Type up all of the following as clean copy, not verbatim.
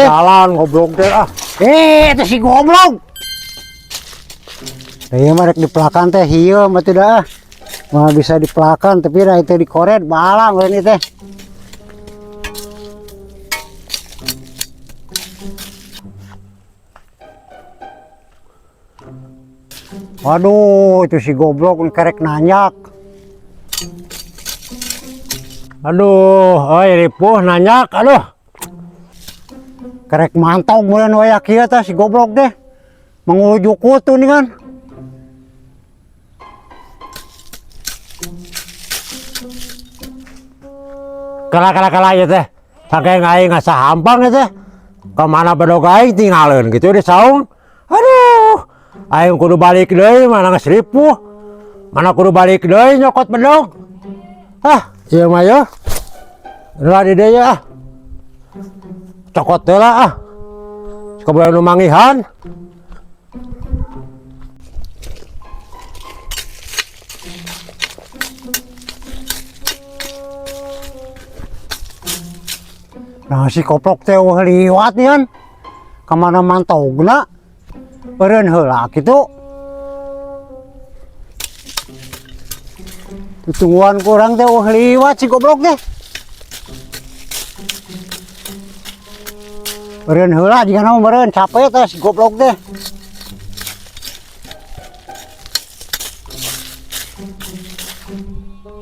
Jalan goblok teh ah. Eh, itu si goblok. Ieu mah rek dipelakan teh hieu mah teu dah. Mah bisa dipelakan tapi dah itu dikoret balang lain teh. Waduh, itu si goblok kerek nanyak. Aduh, euy ripuh nanyak, aduh. Kerek mantau meureun waya kieu teh si goblok deh. Mangujukut tuh nih kan. Kala kala kala ieu teh. Saking aing ngasa hampang ieu teh. Ka mana bedog aing tinggalin gitu di saung. Aduh, aing kudu balik deui mana geus ripuh. Mana kudu balik deui nyokot bedog. Ah, ieu mah yeuh. Lah di dieu ah. Cokot teh lah ah. Kaboyan nu manggihan. Nah si koplok teh eueuh liwat nih kan. Kamana mantogna? Eureun heula kitu. Ditungguan kurang teh eueuh liwat si goblok teh. Eureun heula jigana mah meureun capek teh si goblok teh.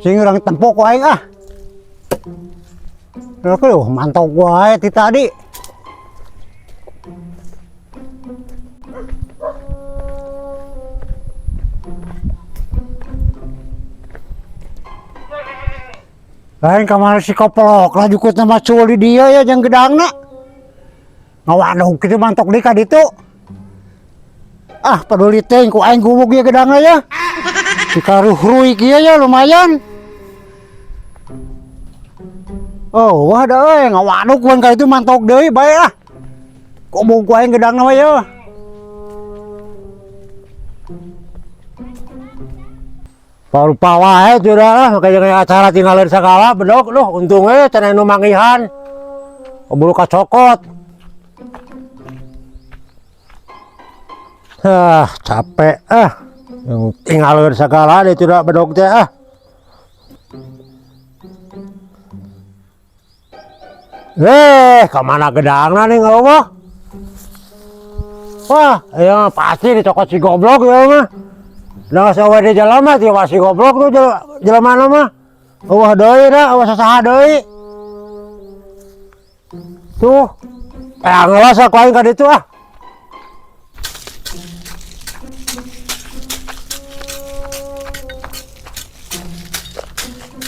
Sing urang tempok ku aing ah. Oke, mantau wae ti tadi. Lain kamar si koplok lah jukut nama cul di dia ya jang gedangna. Ngawaduk kitu mantok deui ka ditu. Ah, peduli teh ku aing gubuk ieu gedangna ya. Dikaruhruy kieu ya lumayan. Oh, wah dah euy, ngawaduk wan ka ditu mantok deui bae ah. Gubuk ku aing gedangna mah ya. Parupa wae sudah lah, kayak acara tinggalin segala bedog loh, untungnya cenah nu manggihan. Keburu kacokot. Ah, capek ah. Yang tinggalin segala dia tidak bedog teh ah. Kemana gedangna nih nggak apa? Wah, ya pasti dicokot si goblok ya mah. Nah, sawa di jalan mah tiap si goblok tuh jalan mana mah. Wah deui dah, awas saha deui. Tuh. Ngelas aku aing ka ditu ah.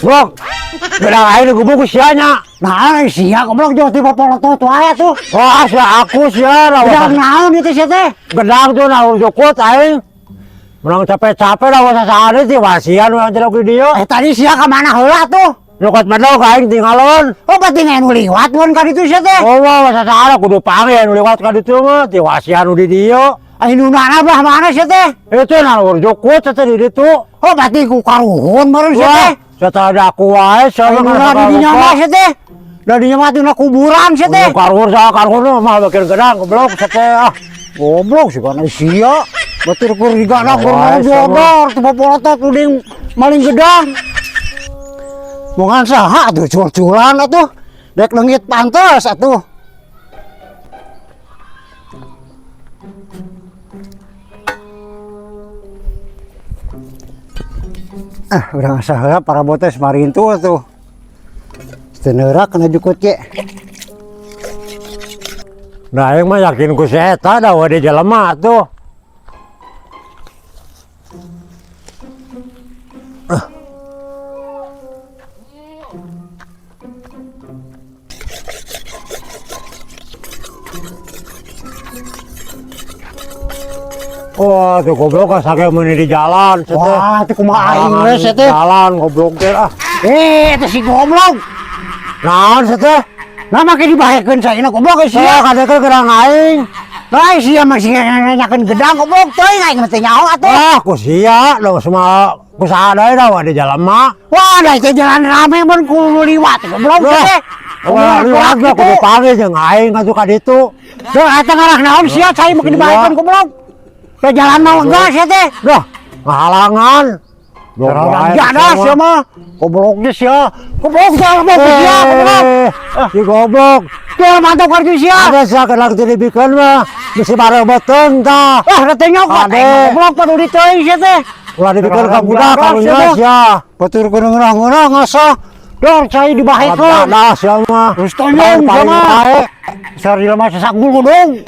Blok. Gedang aing digubuk ku sia nya. Nah, sia goblok jauh tiba polotot wae tuh. Wah, sia aku sia lah. Gedang naon ieu teh sia teh? Gedang tuh naon jukut aing. Menang capek-capek lah wasa sehari sih wasian orang jeruk di dia. Tadi sia ka mana heula tuh? Nyokot bedog aing tinggalon. Oh, berarti nu liwat mun ka ditu sia teh. Oh, wah, wasa sehari kudu panggil nu liwat ka ditu mah ti wasian nu di dieu. Ai nu nana belah mana sia teh? Itu nah jukut sia teh di ditu. Oh, berarti ku karuhun meureun sia teh. Sia teh ada aku wae sia Ai mah nu nggak di dinya lupa. mah sia teh. Da dinya mah tina kuburan sia teh. Nu karuhun saha karuhun mah bikin gedang goblok sia teh ah. Goblok sih kana sia. Batur kur digana kur Wah, sama. bodor tuh polotot uding maling gedang. Mongan saha atuh cul-culan atuh. Dek leungit pantes atuh. Ah, urang asa heula para botes marintu atuh. Teu neurak kana jukut ge. Nah, aing mah yakin ku si eta da we di jelema atuh. Wah, tuh goblok ah sakit meuni di jalan, sia teh. Wah, teh kumaha aing we sia teh. Jalan goblok teh ah. Teh si goblok. Naon sia teh? Nah, make dibahekeun saena goblok sia. Sia kadekeun gedang aing. Lain sia masih nanyakeun gedang, goblok teuing, aing mah teu nyaho atuh. Ah, ku sia, lo semua ku saha deui dah di jalan mah. Wah, da itu jalan rame mun ku liwat, goblok teh. Wah, liwat mah kudu panggil jeung aing atuh ka ditu. Duh, eta ngarah naon sia cai mah dibaekeun, goblok. Da jalan mah enggak sia teh. Dah, ngahalangan. Ya dah sia mah. Goblok ge sia. Goblok sia, goblok sia, goblok. Eh, si goblok. Tuh mantap kartu sia. Ada sia kena dibikeun mah. Bisi bareng beteng tah. Ah, da teh nyokot Ade. aing mah, goblok, paduli teuing sia teh. Ulah dibikeun ka budak karunya sia. Batur kudu ngeunah-ngeunah ngasah. Dor cai dibahekeun. Dah sia mah. Terus tonyong sia Paling mah. bae. Sar jelema sasak gulung.